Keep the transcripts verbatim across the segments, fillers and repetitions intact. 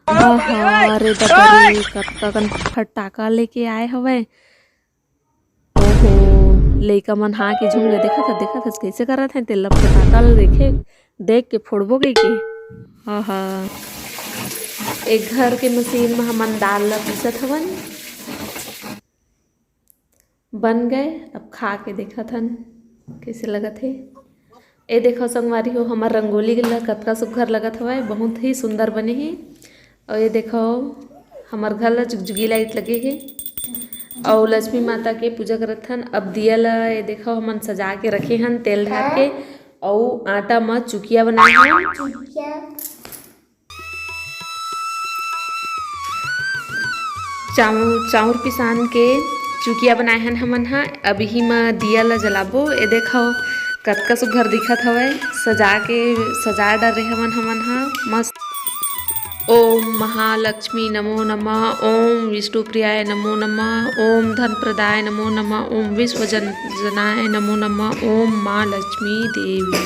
आहा, रे ददा रे, कतका कन फटाका लेके आए हवय। ओहो, लइका मन हा के झुम ले देखत हस, देखत हस कइसे करत हे, तेला फटाका ल देखे, देख के फोड़बो कहिके। आहा, एक घर के मशीन म हमन दाल ला पीसत हवन। बन गए, अब खा के देखत हन कइसे लगत हे। ए देखो संगवारी हो, हमर रंगोली ला कतका सुग्घर लगत हवय, बहुत ही सुंदर बने हे। अउ ये देखो, हमर घर ला जुगजुगी लाइट लगे हे, अउ लक्ष्मी माता के पूजा करत हन। अब दिया ला ये देखो, हमन सजा के रखे हन तेल डार के, अउ आटा म चुकिया बनाए हन। चाउर, चाउर पिसान के चुकिया बनाए हन हमन ह। अब इही म दिया ल जलाबो। ए देखव, कतका सुग्घर दिखत हवय। सजा के, सजा डरे हवन हमन ह मस्त। ओम महालक्ष्मी नमो नमः, ओम विष्णुप्रियाय नमो नमः, ओम धन प्रदाय नमो नमः, ओम विश्व जन, जनाय नमो नमः, ओम माँ लक्ष्मी देवी।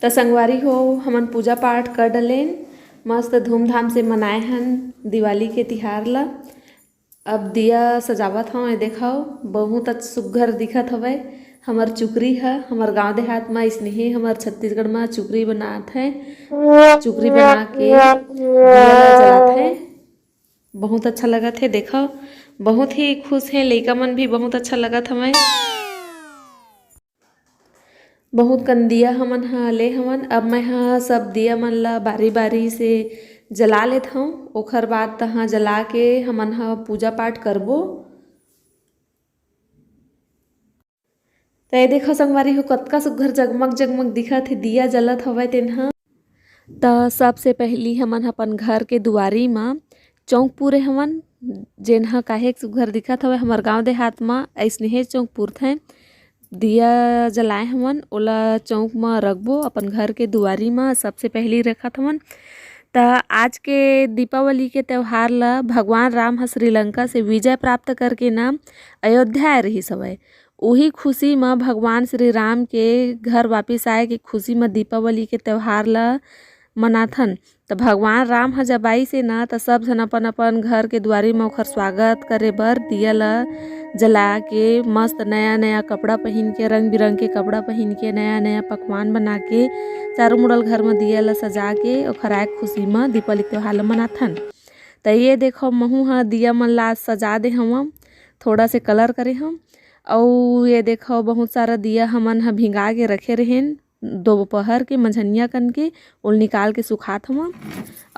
त संगवारी हो, हमन पूजा पाठ कर डलेन, मस्त धूमधाम से मनाए हन दिवाली के तिहार ला। अब दिया सजावत हव, ए देखव, बहुत अच्छा सुग्घर दिखत हवय। हमर चुकरी ह, हमर गांव देहात म अइसने हे, हमर छत्तीसगढ़ म चुकरी बनात हे, चुकरी बना के दिया ला जलात हे। बहुत अच्छा लगत हे, देखव, बहुत ही खुश हे, लइका मन भी बहुत अच्छा लगत हवय। बहुत कन दिया हमन ह ले हवन। अब मैं ह सब दिया मन ला बारी-बारी से जला लेत हव। ओखर बाद तहाँ जला के हमन ह पूजा पाठ करबो। त ये देखो संगवारी हो, कतका सुग्घर जगमग जगमग दिखत हे, दिया जलत हवय तेन ह। त सबसे पहिली हमन ह अपन घर के दुआरी म चौक पूरे हवन, जेन ह काहेक सुग्घर दिखत हवय। हमर गांव देहात म अइसनेहे चौक पुरथें। दिया जलाए हवन, ओला चौक म रखबो, अपन घर के दुआरी म सबसे पहिली रखत हवन। त आज के दीपावली के त्योहार ल भगवान राम ह श्रीलंका से विजय प्राप्त करके न अयोध्या आए रिहिस हवय। उही खुशी म भगवान श्री राम के घर वापिस आए के खुशी म दीपावली के त्योहार ल मनाथन। त भगवान राम ह जब आइस हे न, त सब झन अपन-अपन घर के दुआरी म ओखर स्वागत करे बर दिया ल जला के मस्त नया-नया कपड़ा पहिन के, रंग-बिरंग के कपड़ा पहिन के, नया-नया पकवान बना के, चारों मुड़ल घर म दिया ल सजा के ओखर आए के खुशी म दीपावली त्योहार ल मनाथन। त ये देखो, महू ह दिया मन ला आज सजा दे हवं, थोड़ा से colour करे हवं। अउ ये देखो, बहुत सारा दिया हमन ह भिंगा के रखे रहेन, दोपहर के मंझनिया कन के ओल निकाल के सुखात हवं।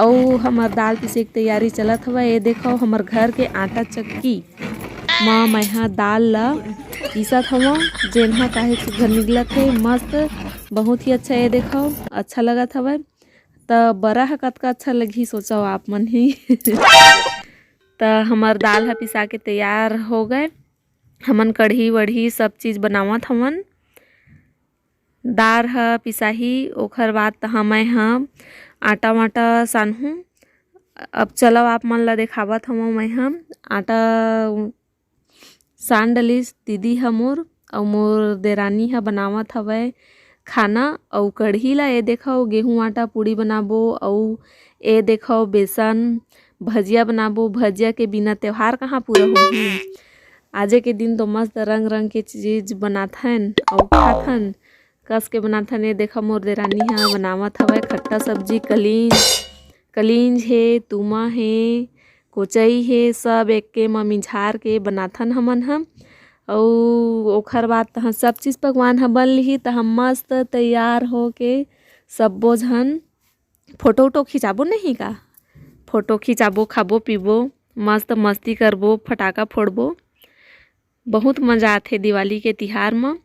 अउ हमर दाल पीसे के तैयारी चलत हवय। ये देखो, हमर घर के आटा चक्की म मैं ह दाल ला पीसत हवं, जेन ह काहे सुघर निकलत हे, मस्त, बहुत ही अच्छा। ये देखो, अच्छा लगत हवय। त बरा ह कतका अच्छा लगही, सोचव आप मन ही। त हमर दाल ह पिसा के तैयार हो गए। हमन कढ़ी वढ़ी सब चीज बनावत हवन। दार ह पिसाही, ओखर बाद तहाँ मैं ह आटा वाटा सानहूँ। अब चलव, आप मन ल देखावत हवं मैं ह आटा सान डलिस दीदी ह मोर, अउ मोर देरानी ह बनावत हवय खाना। अउ कढ़ी ला ए देखव, गेहूं आटा पूड़ी बनाबो, अउ ए देखव, बेसन भजिया बनाबो। भजिया के बिना त्योहार कहाँ पूरा होही। आजे के दिन तो मस्त रंग रंग के चीज बनाथन अउ खाथन, कस के बनाथन। ए देखव, मोर देरानी ह बनावत हवय खट्टा सब्जी, कलींज, कलींज हे, तुमा हे, कोचई हे, सब एके म मिंझार के बनाथन हमन ह। अउ ओखर बाद तहाँ सब चीज पकवान ह बन लिही, तहाँ मस्त तैयार होके सब्बो झन फोटो उटो खिंचाबो नहीं का? फोटो खिंचाबो, खाबो पीबो, मस्त मस्ती करबो, फटाका फोड़बो। बहुत मजा आथे दिवाली के तिहार म।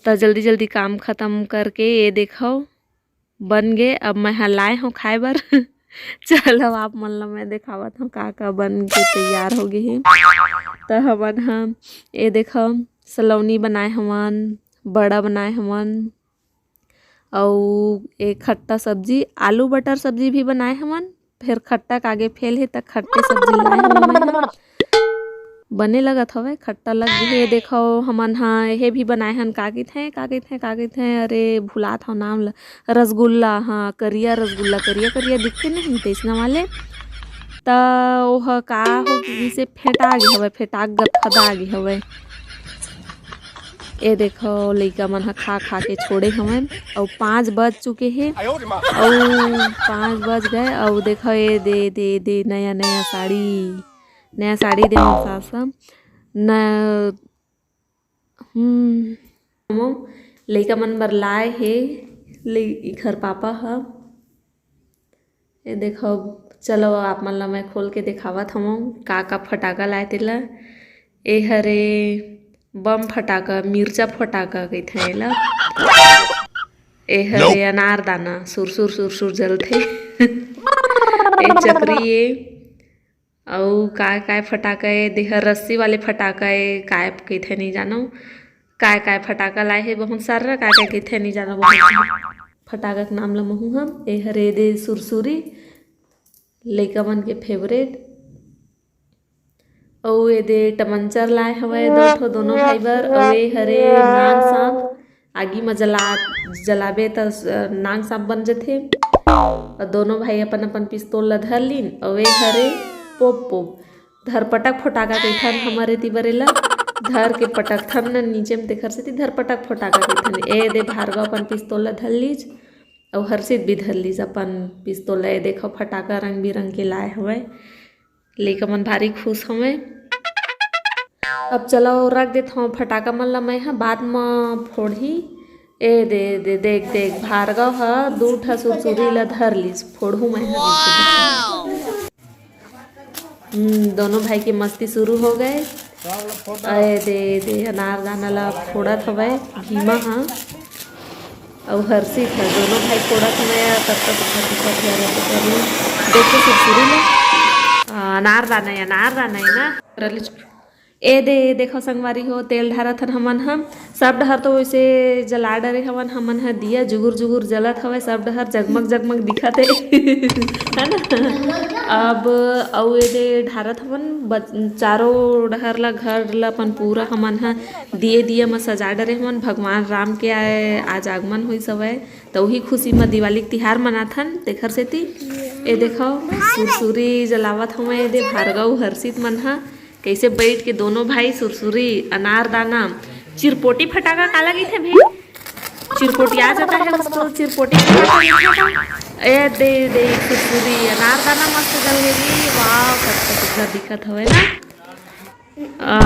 त जल्दी जल्दी काम खतम करके ये देखव, बन गे। अब मैं ह लाए हव खाए बर। चलो, आप मन ल मैं देखावत हव, का का बन के तैयार हो गे हे। त हमन ह, ए देखो, सलौनी बनाए हवन, बड़ा बनाए हवन, अउ एक खट्टा सब्जी, आलू बटर सब्जी भी बनाए हवन। फेर खट्टा कागे फेल हे, त खट्टे सब्जी लाए हवन मैं ह। बने लगत हवय, खट्टा लग गे हे। देखो, हमन ह एहे भी बनाए हन, का कहिथे, का कहिथे, का कहिथे, अरे, भुलात हव नाम ल। रसगुल्ला, हाँ, करिया रसगुल्ला, करिया करिया दिखथे नहीं, तइसना वाले। त ओह का हो गिसे, फेंटा गे हवय, फेंटा गे, फदा गे हवय। ए देखो, लइका मन ह खा खा के छोड़े हवय, अउ पाँच बज चुके हे, अउ पाँच बज गए, अउ देखो, ए दे, दे, दे, नया, नया साड़ी, नया साड़ी दे मोर सास ह। न, हम्म, लइका मन बर लाए हे, ले, इखर पापा ह। ए देखो, चलो, आप मन ला मैं खोल के देखावत हवं, का का फटाका लाए तेला। ए हरे बम फटाका, मिर्चा फटाका कहिथे एला। ए हरे अनारदाना, सुरसुर सुरसुर जलथे। ए चकरी ए, अउ काय काय फटाका ए, देह रस्सी वाले फटाका ए, काय कहिथे नहीं जानो, काय काय फटाका लाए हे बहुत सारा, काय काय कहिथे नहीं जानो, बहुत फटाका के नाम ल महू हम। ए हरे दे सुरसुरी, लइका मन के फेवरेट। अउ ए दे टमंचर लाए हवय दो ठो दोनों भाई बर। अउ ए हरे नाग सांप, आगी म जला, जलाबे त स-, नाग सांप बन जथे। अउ दोनों भाई अपन अपन पिस्तौल ल धर लीन। अउ ए हरे पोप पोप, धरपटक फटाका कहिथन हमर एती बरे ल, धर के पटकथन न नीचे म, तेखर सेती धरपटक फटाका कहिथन। ए दे भार्गव अपन पिस्तौल ल धर लीच, अउ हर्षित भी धर लीच अपन पिस्तौल ल। ए देखो, फटाका रंग बिरंग के लाए हवय, लइका मन भारी खुश हवय। अब चलो, रख देथव फटाका मन ल, मैं ह बाद म फोड़ही। ए दे, दे, देख, देख, भार्गव ह दू ठा सुरसुरी ल धर लीस, फोड़हूं मैं ह। हम्म, दोनों भाई के मस्ती शुरू हो गए। अरे दे, दे, अनारदाना ला फोड़त हवय भीमा ह, अउ हर्षित ह, दोनों भाई फोड़त हवय। तब तक उधर दिखत हे, अरे तो करू, देखो सुरसुरी ला। आ, अनारदाना हे, अनारदाना हे ना। ए दे, देखो संगवारी हो, तेल ढारत हन हमन ह। सब डहर तो वैसे जला डरे हवन, हमन ह दिया जुगुर जुगुर जलत हवय, सब डहर जगमग जगमग दिखत हे। है ना? अब अउ ए दे ढारत हवन, बच-, चारों डहर ला, घर ला अपन पूरा हमन ह दिए दिया म सजा डरे हवन। भगवान राम के आए, आज आगमन होइस हवय, त उही खुशी म दिवाली के तिहार मनाथन, तेखर सेती। ए देखो, सुरसुरी जलावत हवय ए दे भार्गव हर्षित मन ह। कैसे बैठ के दोनों भाई सुरसुरी, अनारदाना, चिरपोटी फटाका काला कहिथे भई? चिरपोटी आ जाता है उसको, चिरपोटी फटाका कहिथे। ए दे, दे, सुरसुरी, अनारदाना मस्त जल गे री। वाह, कतका सुंदर दिखत हवय ना। आ,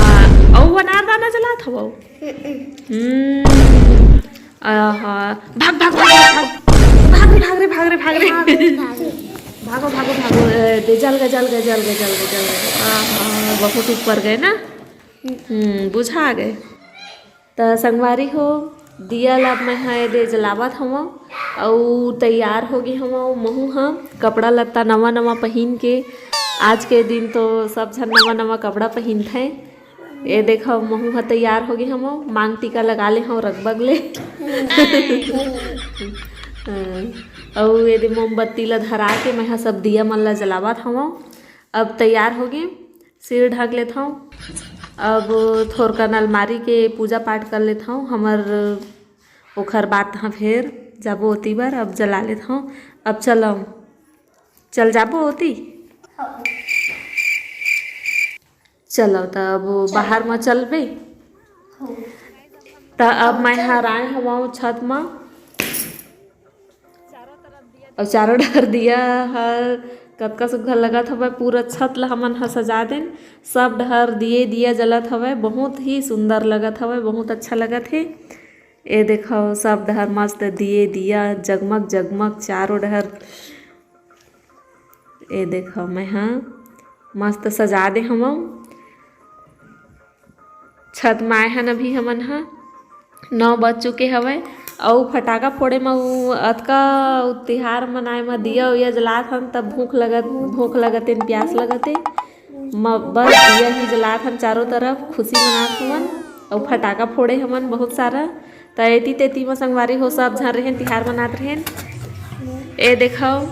अउ अनारदाना जलात हवव? हम्म। आहा, भाग, भाग, भाग, भाग। भाग रे, भाग रे, भाग रे, भाग रे। भागो, भागो, भागो। ए, दे, जल गए, जल गए, जल गए, जल गए, जल गए। आहा, बहुत ऊपर गए ना। हम्म, बुझा गए। त संगवारी हो, दिया ला मैं ह ए दे जलावत हवं, अउ तैयार हो गे हवं महू ह, कपड़ा लत्ता नवा नवा पहिन के। आज के दिन तो सब झन नवा नवा कपड़ा पहिनथे। ए देखव, महू ह तैयार हो गे हवं, मांग टीका लगा ले हवं रगबग ले। अउ ए दे मोमबत्ती ला धरा के मैं ह सब दिया मन ला जलावत हवं। अब तैयार हो गे, सिर ढक लेथव। अब थोरकन अलमारी के पूजा पाठ कर लेथव, हमर ओखर बाद तहाँ फेर जाबो ओती बर। अब जला लेथव। अब चलव, चल जाबो ओती। चलो, त अब बाहर म चलबे। त अब मैं हर आए हवं छत म, अउ चारों डहर दिया हर कतका सुग्घर लगत हवय। पूरा छत ल हमन ह सजा देन, सब डहर दिए दिया जलत हवय, बहुत ही सुंदर लगत हवय, बहुत अच्छा लगत हे। ए देखव, सब डहर मस्त दिए दिया जगमग जगमग चारों डहर। ए देखव, मैं ह मस्त सजा दे हवं। छत म आए हन अभी हमन ह, नौ बज चुके हवय। अउ फटाका फोड़े म उ अतका तिहार मनाए म दिया उया जलात हन, तब भूख लगत, भूख लगत हे, प्यास लगत हे। म-, बस दिया ही जलात हन चारों तरफ, खुशी मनात हवन अउ फटाका फोड़े हमन बहुत सारा। त एती तेती म संगवारी हो सब झन रहेन, तिहार मनात रहेन। ए देखव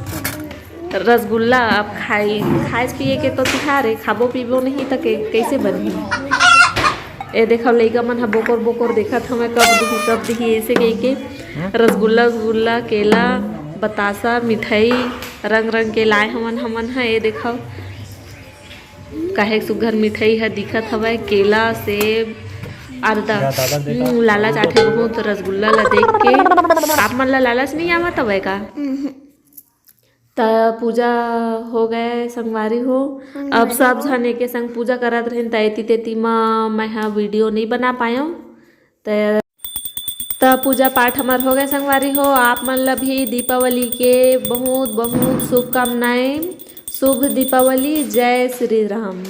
रसगुल्ला, अब खाई, खाए पिए के तो तिहार हे, खाबो पीबो नहीं त के, कैसे बनही? ए देखव लइका मन ह बोकोर बोकोर देखत हवय, कब दिही, कब दिही, ऐसे कह के रसगुल्ला, रसगुल्ला, केला, बतासा, मिठाई, रंग रंग के लाए हवन हमन ह। ए देखव काहे सुग्घर मिठाई ह दिखत हवय, केला, सेब, अरदा। हम्म, लालच आथे बहुत रसगुल्ला ला देख के। आप मन ला लालच नहीं आवत हवय का? त पूजा हो गए संगवारी हो। अब सब झन एके संग पूजा करत रहिन, त एती तेती म मैं ह वीडियो नहीं बना पायव। त, त पूजा पाठ हमर हो गए संगवारी हो। आप मन ला भी दीपावली के बहुत बहुत शुभकामनाएं। शुभ दीपावली, जय श्री राम।